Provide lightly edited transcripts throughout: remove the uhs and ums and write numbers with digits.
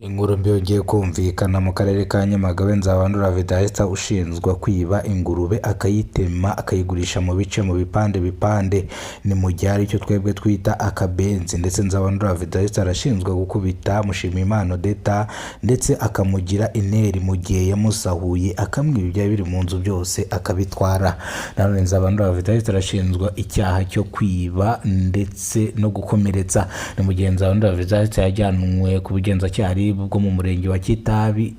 Inkuru mbi yongeye kumvikana mu karere ka Nyamagabe. Nzabandora Vedaste ushinjwa kwiba ingurube akayitema akayigurisha mu bice, mu bipande bipande, ni mu gihe aricyo twebwe twita akabenzi. Ndetse Nzabandora Vedaste arashinjwa gukubita Mushimiyimana Odetta ndetse akamugira intere mu gihe yamusahuye, akamwiba ibyari biri mu nzu byose akabitwara. Nanone Nzabandora Vedaste arashinjwa icyaha cyo kwiba ndetse no gukomeretsa. Ni mu gihe Nzabandora Vedaste yajyanwe ku bugenzacyaha RIB bwo mu murenge wa Kitabi,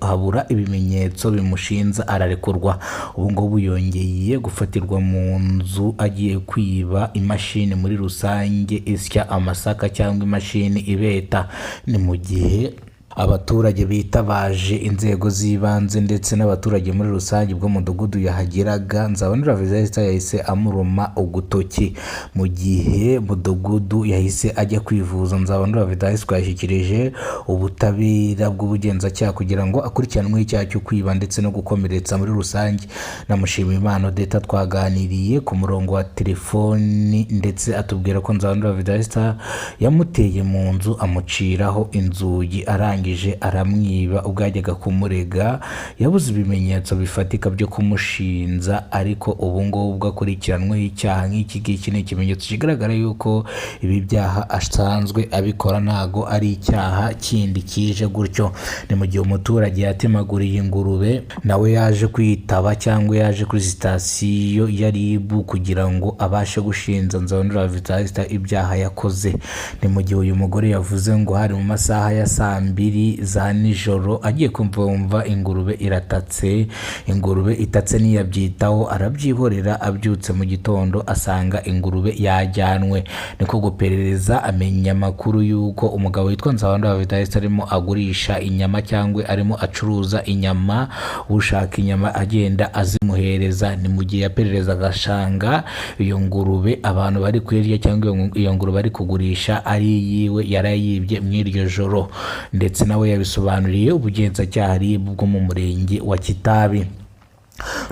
habura ibimenyetso bimushinja, ararekurwa. Ubu ngubu yongeye gufatirwa mu nzu agiye kwiba imashini muri rusange isya amasaka cyangwa imashini ibeta. Ni mu gihe abaturage bitabaje inzego z'ibanze ndetse n'abaturage muri rusange. Ubwo mudugudu yahageraga, Nzabandora Vedaste yahise amuruma ugutoki, mu gihe mudugudu yahise ajya kwivuza. Nzabandora Vedaste yashyikirije ubutabera bw'ubugenzacyaha kugira ngo akurikiranweho icyaha cyo kwiba ndetse no gukomeretsa muri rusange. Na Mushimiyimana Odetta twaganiriye ku murongo wa telefoni, ndetse atubwira ko Nzabandora Vedaste yamuteye mu nzu, amuciraho inzugi, arangije aramwiba. Ubwo yajyaga kumurega yabuze ibimenyetso bifatika byo kumushinja, ariko ubu ngubu ubwo akurikiranweho icyaha nk'iki ngiki ni ikimenyetso kigaragara yuko ibi byaha asanzwe abikora, ntago ari icyaha kindi kije gutyo. Ni mu gihe umuturage yatemaguriye ingurube, nawe yaje kwitaba cyangwa yaje kuri sitasiyo ya RIB kugira ngo abashe gushinja Nzabandora Vedaste ibyaha yakoze. Ni mu gihe uyu mugore yavuze ngo hari mu masaha ya saa 2 za nijoro, agiye kumva wumva ingurube iratatse. Ingurube itatse ntiyabyitaho, arabyihorera. Abyutse mu gitondo asanga ingurube yajyanwe, niko guperereza amenya amakuru y'uko umugabo witwa Nzabandora Vedaste arimo agurisha inyama cyangwa arimo acuruza inyama, ushaka inyama agenda azimuhereza. Ni mu gihe yaperereza agasanga iyo ngurube abantu bari kuyirya cyangwa iyo ngurube ari kugurisha ari iyiwe, yarayibye mu iryo joro. Ndetse nawe yabisobanuriye ubugenzacyaha RIB bwo mu murenge wa Kitabi.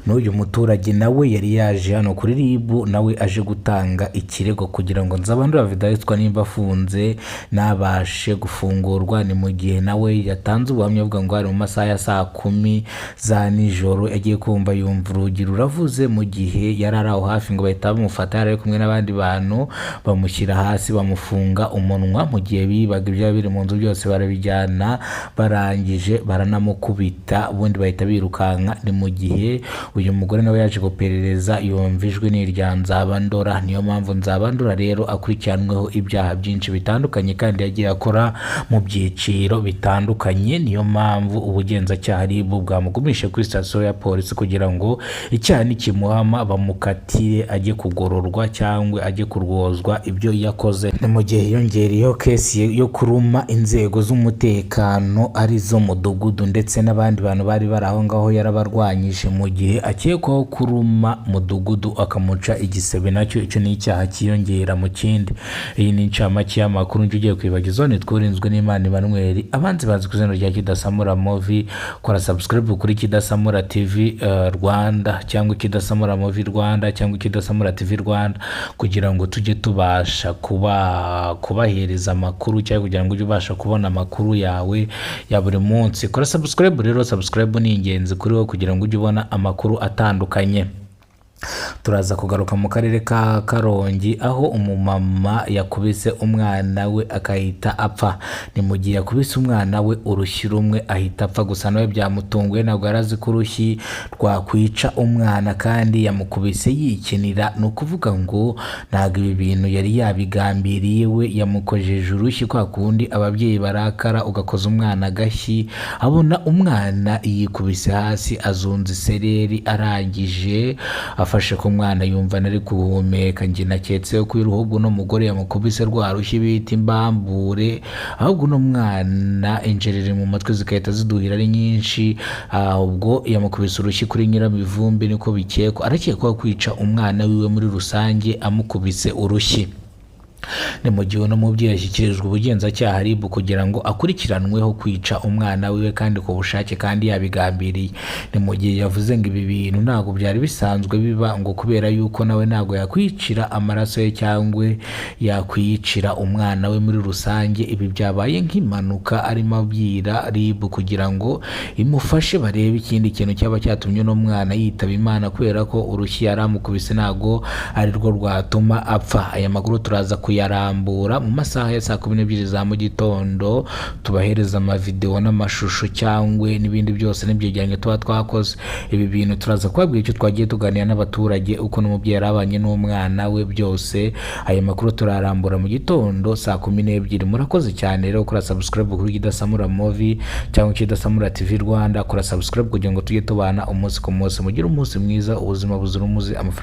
N'uyu muturage nawe yari yaje hano kuri RIB, nawe aje gutanga ikirego kugira ngo Nzabandora Vedaste nimba afunze nabashe gufungurwa. Ni mu gihe nawe yatanze ubuhamya avuga ngo hari mu masaha ya saa 10 za nijoro, yagiye kumva yumva urugi ruravuze. Mu gihe yari ari aho hafi, ngo bahita bamufata, yari ari kumwe n'abandi bantu, bamushyira hasi, bamufunga umunwa mu gihe bibaga ibyaba biri mu nzu byose barabijyana, barangije baranamukubita, ubundi bahita birukanka. Ni mu gihe uyu mugore nawe yaje guperereza yumva ijwi ni irya Nzabandora. Niyo mpamvu Nzabandora rero akurikiranweho ibyaha byinshi bitandukanye kandi yagiye akora mu byiciro bitandukanye. Niyo mpamvu ubugenzacyaha RIB bwamugumishije kuri sitasiyo ya polisi kugira ngo icyaha nikimuhama bamukatire ajye kugororwa cyangwa ajye kurwozwa ibyo yakoze. Ni mu gihe hiyongereyeho case yo kuruma inzego z'umutekano, arizo mudugudu ndetse n'abandi bantu bari bari aho ngaho, yarabarwanyije. Mu gihe akekwaho kuruma mudugudu akamuca igisebe, nacyo icyo ni icyaha cyiyongera mu kindi. Iyi ni incamake y'amakuru njye ugiye kwibagizaho. Nitwa N'Imana Emmanuel, abanzi bazi ku izina rya Kidasamura Movie. Kora subscribe kuri Kidasamura TV Rwanda cyangwa Kidasamura Movie Rwanda cyangwa Kidasamura TV Rwanda, kugira ngo tujye tubasha kuba kubahereza amakuru cyangwa kugira ngo ujye ubasha kubona amakuru yawe ya buri munsi. Kora subscribe rero, subscribe ni ingenzi kuri wowe kugira ngo ujye ubona amakuru atandukanye. Turaza kugaruka mu karere ka Karongi, aho umumama yakubise umwana we akahita apfa. Ni mu gihe yakubise umwana we urushyi rumwe ahita apfa, gusa nawe byamutunguye, ntabwo yari azi ko urushyi rwakwica umwana, kandi yamukubise yikinira. Ni ukuvuga ngo ntabwo ibi bintu yari yabigambiriye, we yamukojeje urushyi kwa kundi ababyeyi barakara ugakoza umwana agashyi. Abona umwana yikubise hasi, azunza isereri, arangije afashe ku mwana yumva nari guhumeka. Njye naketse ko ahubwo uno mugore yamukubise rwa rushyi bita imbambure, ahubwo uno mwana injereri mu matwi zigahita ziduhira ari nyinshi. Ubwo yamukubise urushyi kuri nyiramivumbi, niko bikekwa. Arakekwaho kwica umwana wiwe muri rusange amukubise urushyi. Ni mu gihe uno mubyeyi yashyikirijwe ubugenzacyaha RIB kugira ngo akurikiranweho kwica umwana wiwe kandi ku bushake kandi yabigambiriye. Ni mu gihe yavuze ngo ibi bintu ntabwo byari bisanzwe biba, ngo kubera yuko nawe ntabwo yakwicira amaraso ye cyangwa yakwiyicira umwana we muri rusange. Ibi byabaye nk'impanuka, arimo abwira RIB kugira ngo imufashe barebe ikindi kintu cyaba cyatumye uno mwana yitaba Imana, kubera ko urushyi yari amukubise ntabwo ari rwo rwatuma apfa. Aya makuru turaza kuyarambura mu masaha ya saa 12 za mu gitondo, tubahereza amavidewo n'amashusho cyangwa n'ibindi byose n'ibyegeranyo tuba twakoze. Ibi bintu turaza kubabwira icyo twagiye tuganira n'abaturage, uko n'umubyeyi yarabanye n'umwana we byose. Aya makuru turarambura mu gitondo saa 12. Murakoze cyane rero. Kora subscribe kuri Kidasamura Movie cyangwa Kidasamura TV Rwanda. Kora subscribe kugira ngo tujye tubana umunsi ku munsi. Mugire umunsi mwiza, ubuzima buzira umuze, amafaranga.